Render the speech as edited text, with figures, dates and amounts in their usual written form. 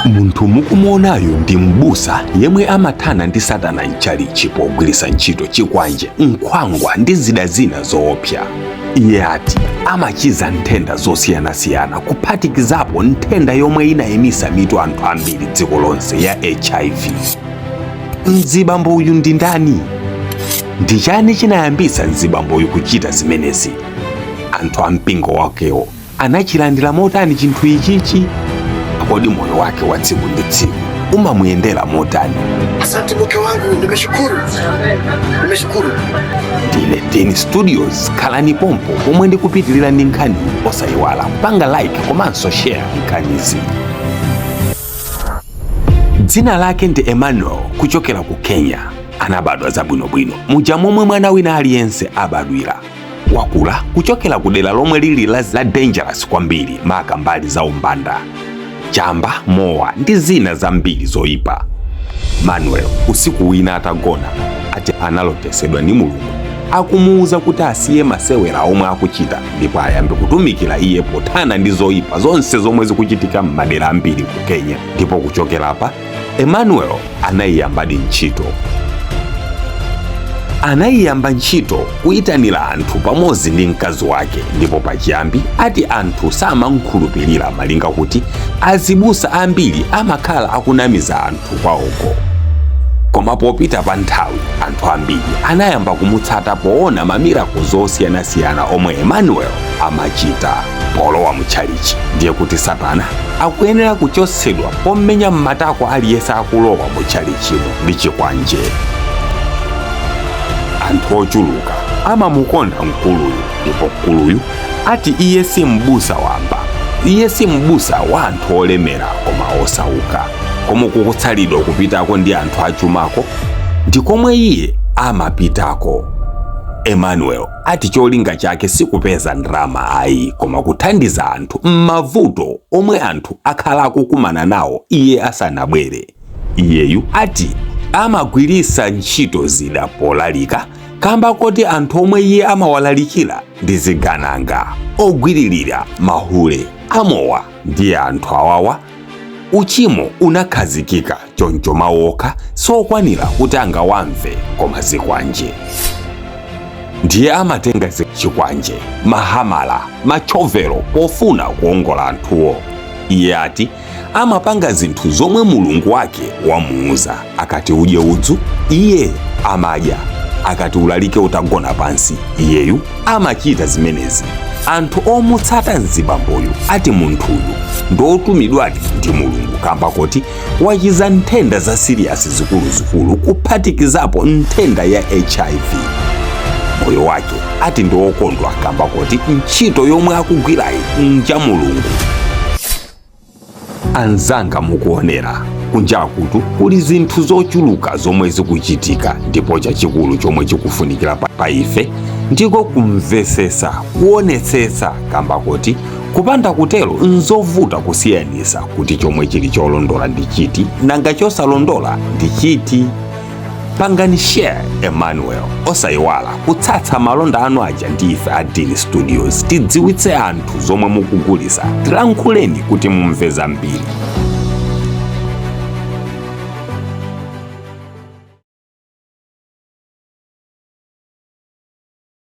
Munthu mukumuonayo ndi m'busa yemwe amathana ndi satana mtchalichi pogwiritsa ntchito chikwanje, nkhwangwa ndi zida zina zoopsa. Iye ati amachiza nthenda zosiyanasiyana, kuphatikizapo nthenda yomwe inayimisa mitu anthu ambiri dziko lonse ya HIV. Mzibambo uyu ndi ndani? Ndi chani chinayambisa mzibambo uyu kuchita zimenezi? Anthu a mpingo wakewo anachilandira motani chinthu ichichi? Kodi moyo wake wa tsiku ndi tsiku umamuyendera motani? Asante mke wangu, nimeshukuru, nimeshukuru. Ndine Deni Studios, khalani pompo pomwe ndikupitirira ndi nkhani. Osayiwala kupanga like komanso share nkhanizi. Dzina lake ndi Emmanuel, kuchokera ku Kenya. Anabadwa zabwinobwino muja momwe mwana wina aliyense abadwira. Wakula kuchokera ku dera lomwe lili la dangerous kwambiri, maka mbali za umbanda, chamba, mowa ndi zina zambiri zoyipa. Manuel usiku wina atagona, ati analotesedwa ndi Mulungu akumuwuza kuti asiye masewera omwe akuchita ndipo ayambe kutumikira iye pothana ndi zoyipa zonse zomwe zikuchitika m'madera ambiri ku Kenya. Ndipo kuchokera apa Emmanuel anayiyambadi ntchito, anayiyamba ntchito kuyitanira anthu pamodzi ndi mkazi wake. Ndipo pachiyambi ati anthu samankhulupirira, malinga kuti azibusa ambiri amakhala akunamiza anthu kwawoko. Koma popita pa nthawi, anthu ambiri anayamba kumutsata poona ma miracles osiyanasiyana omwe Emmanuel amachita. Polowa mutchalichi, ndiye kuti satana akuyenera kuchotsedwa pomenya mmatako aliyense akulowa mutchalichimo ndi chikwanje. Anthu ochuluka amamukonda mkuluyu, ndipo mkuluyu ati iye si m'busa wamba, iye si m'busa wa anthu olemera koma osauka. Komwe kukutsalidwa kupitako ndi anthu achumako ndi komwe iye amapitako. Emmanuel ati cholinga chake sikupeza ndalama ayi, koma kuthandiza anthu m'mavuto omwe anthu akhala akukumana nawo iye asanabwere. Iyeyu ati amagwiritsa ntchito zida polalika, kamba koti anthu omwe iye amawalalikira ndi zigananga, ogwiririra, mahule, amowa. Ndiye anthu awawa uchimo unakhazikika, choncho mawu okha sokwanira kuti angawamve, koma zikwanje. Ndiye amatenga chikwanje, mahamala, machovelo pofuna kuongola anthuwo. Iye ati amapanga zinthu zomwe Mulungu wake wamuuza. Akati udye udzu, iye amadya. Akati ulalike utagona pansi, iyeyu amachita zimenezi. Anthu omutsata mzibamboyu ati munthuyu ndotumidwadi ndi Mulungu, kamba kuti wachiza nthenda za serious zikuluzikulu, kuphatikizapo nthenda ya HIV. Moyo wake ati ndi wokondwa, kamba kuti ntchito yomwe akugwirayi nja Mulungu. Anzanga, mukuonera kunjakutu kuli zinthu zochuluka zomwe zikuchitika, ndipo chachikulu chomwe chikufunikira pa ife ndiko kumvesesa, kuonetsetsa, kamba kuti kupanda kutero nzovuta kusiyanisa kuti chomwe chili cholondola ndi chiti, nanga chosalondola ndi chiti. Pangani share Emmanuel, osayiwala kutsatsa malonda anu aja ndi ife a Dini Studios. Tidziwitse anthu zomwe mukugulisa, tilankhuleni kuti mumve zambiri.